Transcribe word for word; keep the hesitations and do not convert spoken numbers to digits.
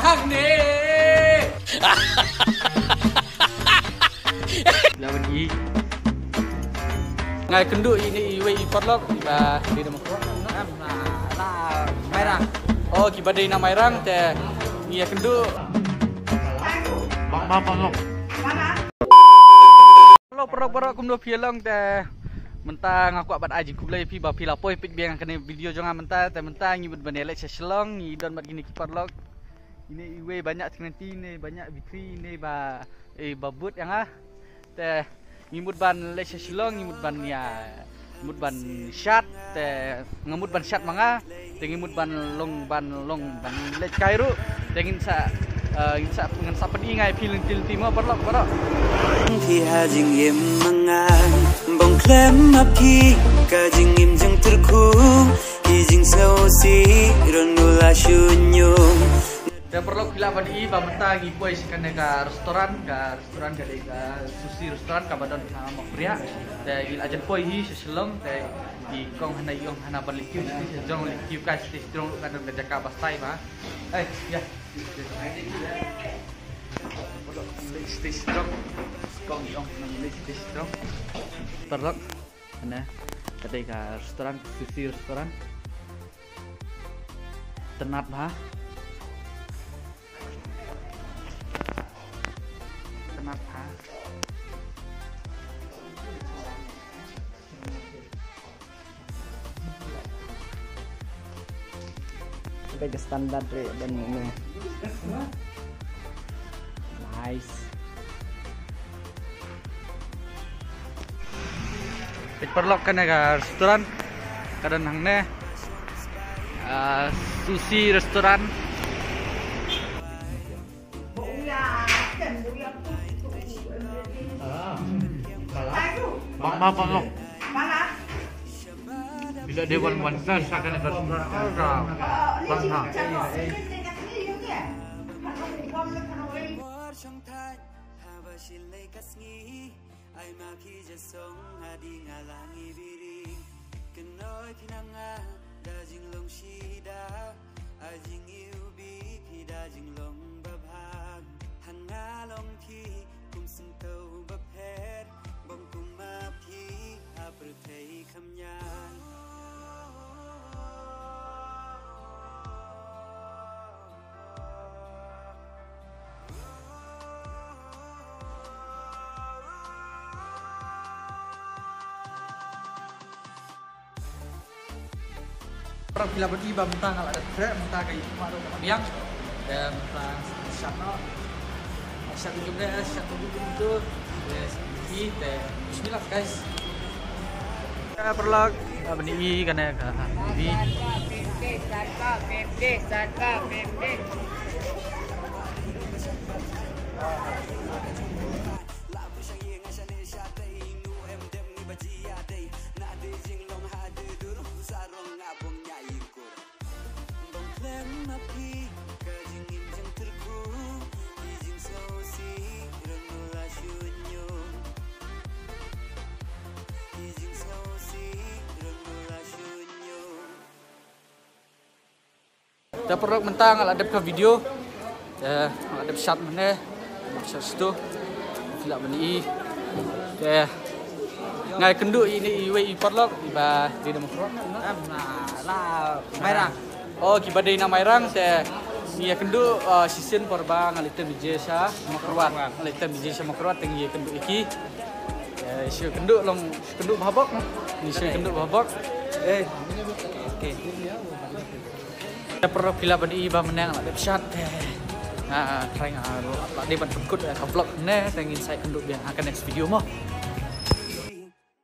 Lawan i. Nga ïakynduh ine iwei i paralok iba dei na Mairang. Oh, kiba dei na Mairang te ngi ïakynduh. Bang ba paralok. Hello paralok, paralok kumno phi long te mynta nga kwah ban ai jingkhublei ïa phi ba phi la poi peit biang kane video jong nga mynta te mynta ngi mut ban ïaleit sha Shillong, ngi don bad kine ki paralok. Ine iwei ba ñiah tyngnanti, ine ba ñiah bitri, ine ba, eh, ba bud ïa nga. Te ngi mut ban leit sha Shillong, ngi mut ban ïa, mut ban shad, te nga mut ban shad ma nga, te ngi mut ban long, ban long, ban leit kai ruh, te ngin sa, eh, ngin sa, ngin sa pyni nga ïa phi lynti lynti mo paralok, paralok. Phi ha jingim ma nga, bong khlem ma phi, ka jingim jong tyrkhong, ki jingsngewsih, ron nula shuh ñiung. Te paralok phi lah ban i ba mynta ngi poi sha kane ka restaurant, ka restaurant ka dei ka sushi restaurant kaba don ha Mapriah. Te ngi la jan poi hi sha Shillong, te i kong hana i ong hana ban leit queue sha stage jrong, leit queue kai sha stage jrong ka don ka jaka ba stai ba. Eh, ïa. Leit stage jrong. Kong i ong hana leit stage jrong. Paralok. Kane ka dei ka restaurant, sushi restaurant. Tynnat bha. Tynnat bha. Ka dei ka standard re ban menu. Nice. Peit paralok kane ka restaurant ka don hangne. Ah, sushi restaurant. Bang ba paralok. Bila dei wan wan sa sa kane ka restaurant ka bang ha. Ai ma phi ja song ha ding a lang i biring. Kynnoh phi na nga da jinglong shida. Ai jingiwbih phi da jinglong babha. Ha nga long phi kum syntiew bapher. Bong kum ma phi ha pyrthei kham ñiah. Paralok phi lah ban i ba mynta nga la dep treh, mynta ka i khmat ruh ka la biang. Te mynta shad noh. Shad ruh jong dei, shad ruh jong tu. Te i te bismillah guys. Te paralok, ah, ban i kane ka movie. Te paralok mynta nga la dep ka video. Te nga la dep shad mynne. Shad shatu. Phi lah ban i. Te nga ïakynduh ine iwei i paralok iba dei na Mairang. Oh, kiba dei na Mairang te ngi ïakynduh, uh, shisien por ba nga leit tyrwa sha Mawkyrwat. Nga leit tyrwa sha Mawkyrwat te ngi ïakynduh ïa ki. Te shu ïakynduh long, shu ïakynduh bha bok. Ngi shu ïakynduh bha bok. Eh. Okay. Te paralok phi lah ban i ba mynne nga la dep shad te. Ah, try nga la dei ban pynkut ka vlog ne te ngin sa ïakynduh biang ha ka next video mo.